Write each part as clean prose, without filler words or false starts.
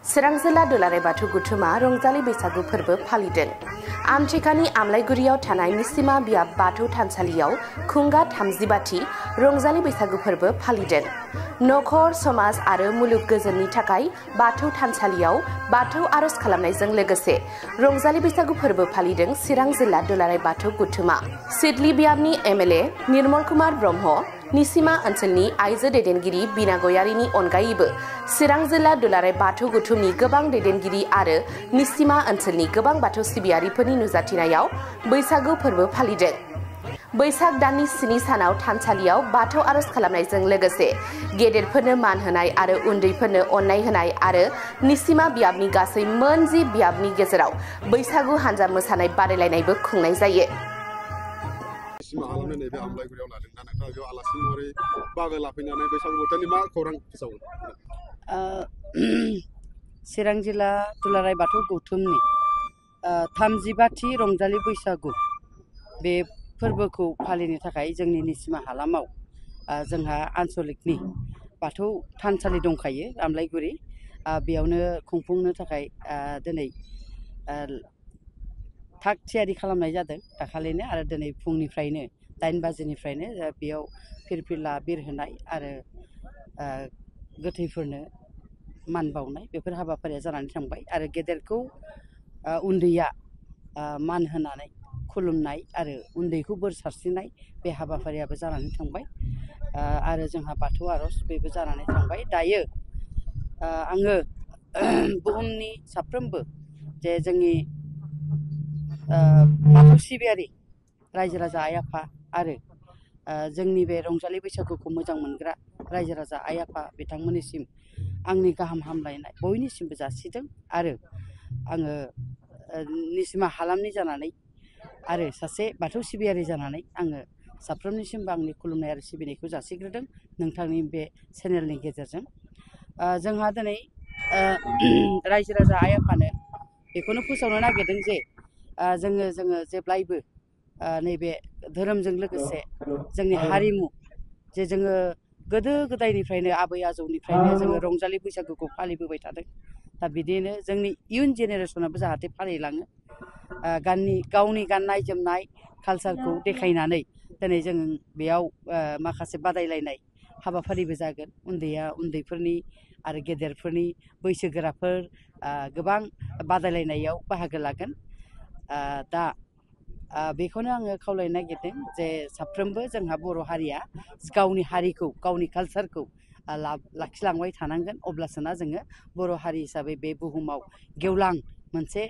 चिरां जिल्ला दुलाराय बाथौ गुथुमा रंजालि बैसागु फोरबो फालिदों। आमथेखानि आमलायगुरियाव थानाय निसिमा बियाब बाथौ थानसालियाव खुंगा 30बाथि रंजालि बैसागु फोरबो फालिदों। नखर समाज आरो मुलुग गोजोननि थाखाय बाथौ थानसालियाव बाथौ आरज खालामनायजों लोगोसे रंजालि बैसागु फोरबो फालिदों चिरां जिल्ला दुलाराय बाथौ गुथुमा। सिडली बियाबनि एमएलए निर्मल कुमार ब्रह्म, निसिमा ओनसोलनि आइजो दैदेनगिरि बिना गयारिनि अनगायैबो चिरां जिल्ला दुलाराय बाथौ गुथुमनि गोबां दैदेनगिरि आरो निसिमा ओनसोलनि गोबां बाथौ सिबियारिफोरनि नुजाथिनायाव बैसागु फोरबो फालिदों। बैसाग दाननि 7 सानाव थानसालियाव बाथौ आरज खालामनायजों लोगोसे गेदेरफोरनो मान होनाय आरो उन्दैफोरनो अननाय होनाय आरो निसिमा बियाबनि गासै मोन 10 बियाबनि गेजेराव बैसागु हानजा मोसानाय बादायलायनायबो खुंनाय जायो। चिरां जिल्ला दुलाराय बाथौ गौथुमनि 30बाथि रंजालि बैसागु बे फोरबोखौ फालिनो थाखाय जोंनि निसिमा हालामाव जोंहा आन्चलिकनि बाथौ थानसालि दंखायो आमलायगुरि, बेयावनो खुंफुंनो थाखाय दिनै थाग थियारि खालामनाय जादों दाखालिनो, आरो दिनै फुंनिफ्रायनो 9 बाजिनिफ्रायनो बेयाव फिरफिला बिरहोनाय आरो गोथैफोरनो मान बावनाय बेफोर हाबाफारिया जानानै थांबाय, आरो गेदेरखौ उन्दैया मान होनानै खुलुमनाय आरो उन्दैखौ बोर सारस्रिनाय बे हाबाफारियाबो जानानै थांबाय, आरो जोंहा बाथौ आरज बेबो जानानै थांबाय। दायो आङो बुहुमनि साफ्रोमबो जे जोंनि बाथौ सिबियारि रायजो राजा आइ आफा आरो जोंनि बे रंजालि बैसागुखौ मोजां मोनग्रा रायजो राजा आइ आफा बिथांमोननिसिम आंनि गाहाम हामलायनाय बयनिसिमबो जासिदों, आरो आङो निसिमा हालामनि जानानै आरो सासे बाथौ सिबियारि जानानै आङो साफ्रोमनिसिमबो आंनि खुलुमनाय आरो सिबिनायखौ जासिग्रोदों नोंथांनि बे चेनेलनि गेजेरजों। जोंहा दिनै रायजो राजा आइ आफानो बेखौनो फोसावनो नागिरदों जे जोङो जेब्लायबो नैबे धोरोमजों लोगोसे जोंनि हारिमु जे जोङो गोदो गोदायनिफ्रायनो आबै आजौनिफ्रायनो जोङो रंजालि बैसागुखौ फालिबोबाय थादों। दा बिदिनो जोंनि इयुन जेनेरेसनाबो जाहाथे फालिलाङो, गावनि गाननाय जोमनाय कालसारखौ देखायनानै दिनै जों बेयाव माखासे बादायलायनाय हाबाफारिबो जागोन। उन्दैया उन्दैफोरनि आरो गेदेरफोरनि बैसोगोराफोर गोबां बादायलायनायाव बाहागो लागोन। दा बेखौनो आङो खावलायनो नागिरदों जे साफ्रोमबो जोंहा बर' हारिया गावनि हारिखौ गावनि कालसारखौ लाखिलांबाय थानांगोन, अब्लासोना जोङो बर' हारि हिसाबै बे बुहुमाव गेवलां मोनसे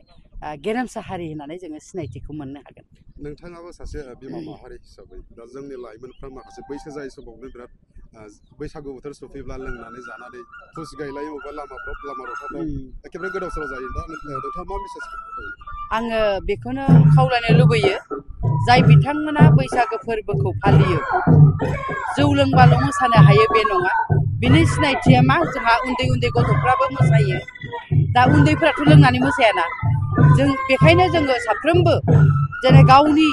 गेरेमसा हारि होननानै जोङो सिनायथिखौ मोननो हागोन। नोंथाङाबो सासे बिमा माहारि हिसाबै दा जोंनि लाइमोनफ्रा माखासे बैसो जायै समावनो बिराद बैसागु बोथोर सफैब्ला लोंनानै जानानै फुस गायलायो अबेबा लामा रथाफ्राव एखेबारे गोदाव सोराव जायो। दा नोंथाङा मा मेसेज? आङो बेखौनो खावलायनो लुबैयो, जाय बिथांमोना बैसागो फोरबोखौ फालियो जौ लोंबाल' मोसानो हायो बे नङा। बिनि सिनायथिया मा? जोंहा उन्दै उन्दै गथ'फ्राबो मोसायो। दा उन्दैफोराथ' लोंनानै मोसायाना, बेखायनो जोङो साफ्रोमबो जेरै गावनि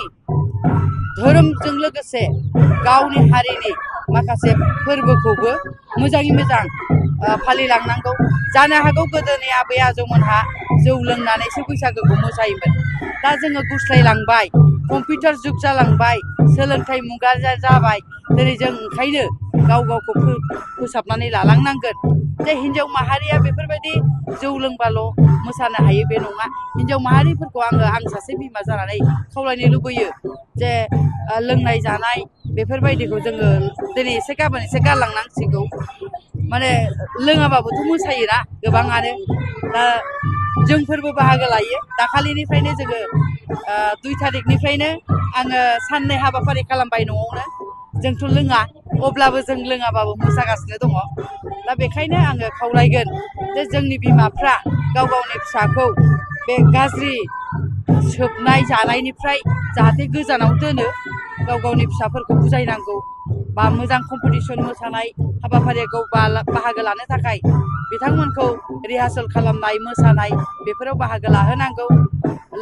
धोरोमजों लोगोसे गावनि हारिनि माखासे फोरबोखौबो मोजाङै मोजां फालिलांनांगौ। जानो हागौ गोदोनि आबै आजौमोनहा जौ लोंनानैसो बैसागोखौ मोसायोमोन। दा जोङो गुस्लायलांबाय, कम्पिउटार जुग जालांबाय, सोलोंथाइ मुगा जाबाय। दिनै जों ओंखायनो गाव गावखौ फोसाबनानै लालांनांगोन जे हिन्जाव माहारिया बेफोरबायदि जौ लोंबाल' मोसानो हायो बे नङा। हिन्जाव माहारिफोरखौ आं सासे बिमा जानानै खावलायनो लुबैयो जे लोंनाय जानाय बेफोरबायदिखौ जोङो दिनै एसे गाबोन एसे गारलांनांसिगौ। माने लोङाबाबोथ' मोसायोना गोबाङानो। दा जोंफोरबो बाहागो लायो। दाखालिनिफ्रायनो जोङो 2 थारिखनिफ्रायनो आङो साननै हाबाफारि खालामबाय न'आवनो। जोंथ' लोङा, अब्लाबो जों लोङाबाबो मोसागासिनो दङ। दा बेखायनो आङो खावलायगोन जे जोंनि बिमाफ्रा गाव गावनि फिसाखौ बे गाज्रि सोबनाय जानायनिफ्राय जाहाथे गोजानाव दोनो, गाव गावनि फिसाफोरखौ बुजायनांगौ, बा मोजां कम्पिटिसन मोसानाय हाबाफारिखौ बाहागो लानो थाखाय बिथांमोनखौ रिहार्सेल खालामनाय मोसानाय बेफोराव बाहागो लाहोनांगौ।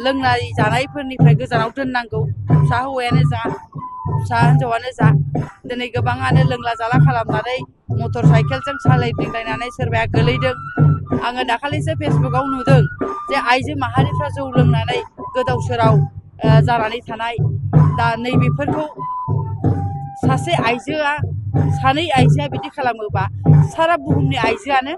लोंनाय जानायफोरनिफ्राय गोजानाव दोननांगौ। फिसा हौवायानो जा फिसा हिन्जावानो जा दिनै गोबाङानो लोंला जाला खालामनानै मटर साइकेलजों सालायदिंलायनानै सोरबाया गोलैदों आङो दाखालिसो फेसबुकाव नुदों जे आइजो माहारिफ्रा जौ लोंनानै गोदाव सोराव जानानै थानाय दा नैबेफोरखौ सासे आइजोआ सानै आइजोआ बिदि खालामोबा सारा बुहुमनि आइजोआनो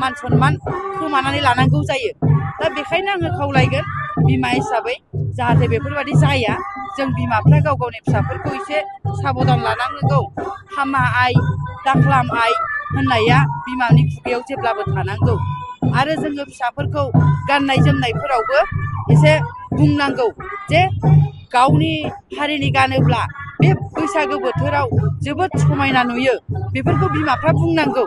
मान सन्मान खोमानानै लानांगौ जायो दा बेखायनो आङो खावलायगोन बिमा हिसाबै जाहाथे बेफोरबायदि जाया जों बिमाफ्रा गाव गावनि फिसाफोरखौ एसे साबधान लानांगौ हामा आइ दाख्लाम आइ होननाया बिमानि खुगायाव जेब्लाबो थानांगौ आरो जोङो फिसाफोरखौ गाननाय जोमनायफोरावबो एसे बुंनांगौ जे गावनि हारिनि गानोब्ला बे बैसागो बोथोराव जोबोद समायना नुयो बेफोरखौ बिमाफ्रा बुंनांगौ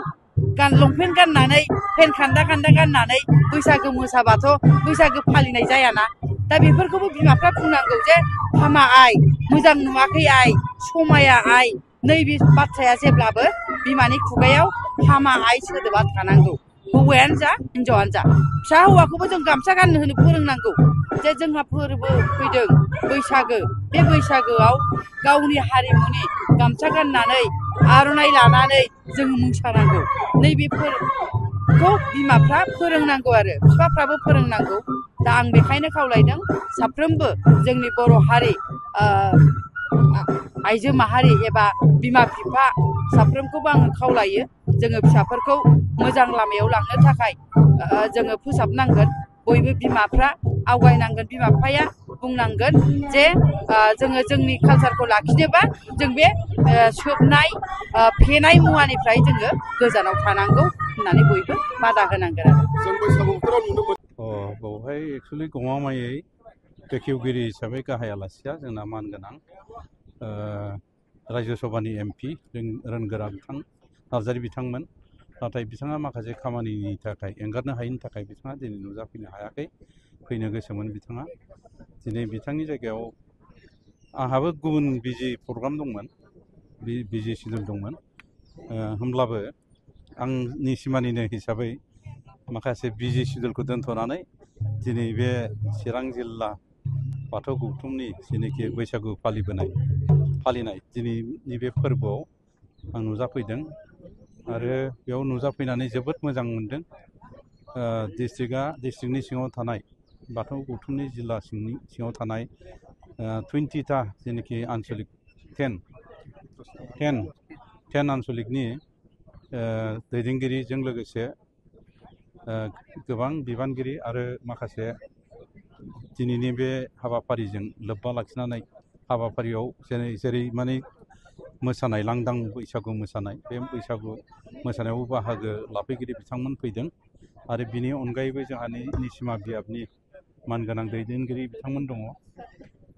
लंपेन्ट गाननानै पेन्ट खान्दा खान्दा गाननानै बैसागो मोसाबाथ' बैसागो फालिनाय जायाना दा बेफोरखौबो बिमाफ्रा बुंनांगौ जे हामा आइ मोजां नुवाखै आइ समाया आइ नैबे बाथ्राया जेब्लाबो बिमानि खुगायाव हामा आइ सोदोबा थानांगौ हौवायानो जा हिन्जावानो जा फिसा हौवाखौबो जों गामसा गाननो होनो फोरोंनांगौ जे जोंहा फोरबो फैदों बैसागो बे बैसागोआव गावनि हारिमुनि गामसा गाननानै आर'नाइ लानानै जों मोसानांगौ नैबेफोरखौ बिमाफ्रा फोरोंनांगौ आरो बिफाफ्राबो फोरोंनांगौ दा आं बेखायनो खावलायदों साफ्रोमबो जोंनि बर' हारि आइजो माहारि एबा बिमा बिफा साफ्रोमखौबो आङो खावलायो जोङो फिसाफोरखौ मोजां लामायाव लांनो थाखाय जोङो फोसाबनांगोन बयबो बिमाफ्रा आवगायनांगोन बिमा बिफाया बुंनांगोन जे जोङो जोंनि कालसारखौ लाखिनोबा जों बे सोबनाय फेनाय मुवानिफ्राय जोङो गोजानाव थानांगौ होननानै बयबो बादा होनांगोन आरो जों बैसागु बोथोराव नुनो मोनो बेवहाय एक्सुवेलि गमामायै बेखेवगिरि हिसाबै गाहाय आलासिया जोंना मानगोनां रायजो सभानि MP रोनगोरा बिथां नार्जारी बिथांमोन नाथाय बिथाङा माखासे खामानिनि थाखाय एंगारनो हायैनि थाखाय बिथाङा दिनै नुजाफैनो हायाखै फैनो गोसोमोन बिथाङा दिनै बिथांनि जायगायाव आंहाबो गुबुन बिजि प्रग्राम दंमोन बिजि सिडुल दंमोन होमब्लाबो आंनि सिमानिनो हिसाबै माखासे बिजि सिडुलखौ दोनथ'नानै दिनै बे चिरां जिल्ला बाथौ गौथुमनि जेनोखि बैसागु फालिनाय दिनैनि बे फोरबोआव आं नुजाफैदों आरो बेयाव नुजाफैनानै जोबोद मोजां मोनदों डिस्ट्रिक्टनि सिङाव थानाय बाथौ गौथुमनि जिल्ला सिङाव थानाय 20टा जेनोखि आन्सलिक 10 आन्सलिकनि दैदेनगिरिजों लोगोसे गोबां बिबानगिरि आरो माखासे दिनैनि बे हाबाफारिजों लोब्बा लाखिनानै हाबाफारियाव जेरै माने मोसानाय लांदां बैसागु मोसानाय बे बैसागु मोसानायावबो बाहागो लाफैगिरि बिथांमोन फैदों आरो बिनि अनगायैबो जोंहा निसिमा बियाबनि मानगोनां दैदेनगिरि बिथांमोन दङ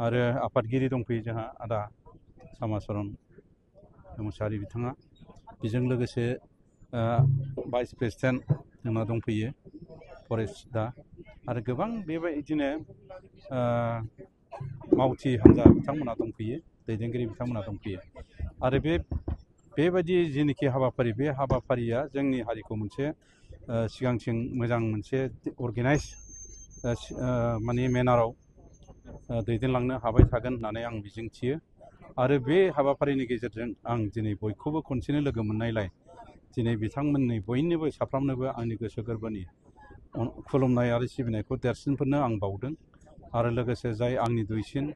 आरो आफादगिरि दंफैयो जोंहा आदा सामाचरन मुसाहारि बिथाङा बेजों लोगोसे भाइस प्रेसिडेन्ट जोंना दंफैयो फरेस्ट दा आरो गोबां बेबायदिनो मावथि हान्जा बिथांमोना दंफैयो दैदेनगिरि बिथांमोना दंफैयो आरो बेबायदि जेनोखि हाबाफारि बे हाबाफारिया जोंनि हारिखौ मोनसे सिगांथिं मोजां मोनसे अर्गेनाइज माने मेनाराव दैदेनलांनो हाबाय थागोन होननानै आं मिजिंथियो आरो बे हाबाफारिनि गेजेरजों आं दिनै बयखौबो खनसेनो लोगो मोननायलाय दिनै बिथांमोननि बयनिबो साफ्रोमनोबो आंनि गोसो गोरबोनि खुलुमनाय आरो सिबिनायखौ देरसिनफोरनो आं बावदों आरो लोगोसे जाय आंनि दुइसिन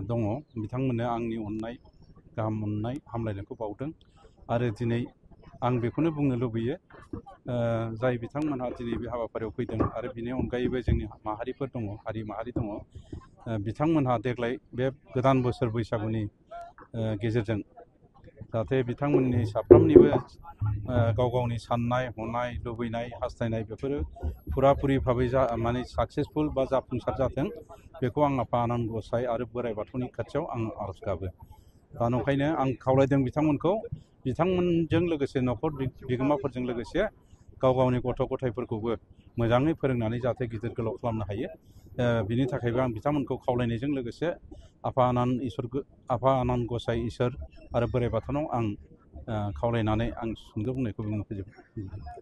दङ बिथांमोननो आंनि अननाय गाहाम अननाय हामलायनायखौ बावदों आरो दिनै आं बेखौनो बुंनो लुबैयो जाय बिथांमोनहा दिनै बे हाबाफारियाव फैदों आरो बिनि अनगायैबो जोंनि माहारिफोर दङ हारि माहारि दङ बिथांमोनहा देग्लाय बे गोदान बोसोर बैसागुनि गेजेरजों जाहाथे बिथांमोननि साफ्रोमनिबो गाव गावनि साननाय हनाय लुबैनाय हास्थायनाय बेफोरो फुराफुरि भाबै माने साक्सेसफुल बा जाफुंसार जाथों बेखौ आं आफा आनान गसाइ आरो बोराइ बाथौनि खाथियाव आं आरज गाबो दा नंखायनो आं खावलायदों बिथांमोनखौ बिथांमोनजों लोगोसे न'खर बिगोमाफोरजों लोगोसे गाव गावनि गथ' गथायफोरखौबो मोजाङै फोरोंनानै जाहाथे गिदिर गोलाव खालामनो हायो बिनि थाखायबो आं बिथांमोनखौ खावलायनायजों लोगोसे आफा आनान गसाइ इसोर आरो बोराइ बाथौनाव आं खावलायनानै आं सुंद' बुंनायखौ बुंनो फोजोबबाय।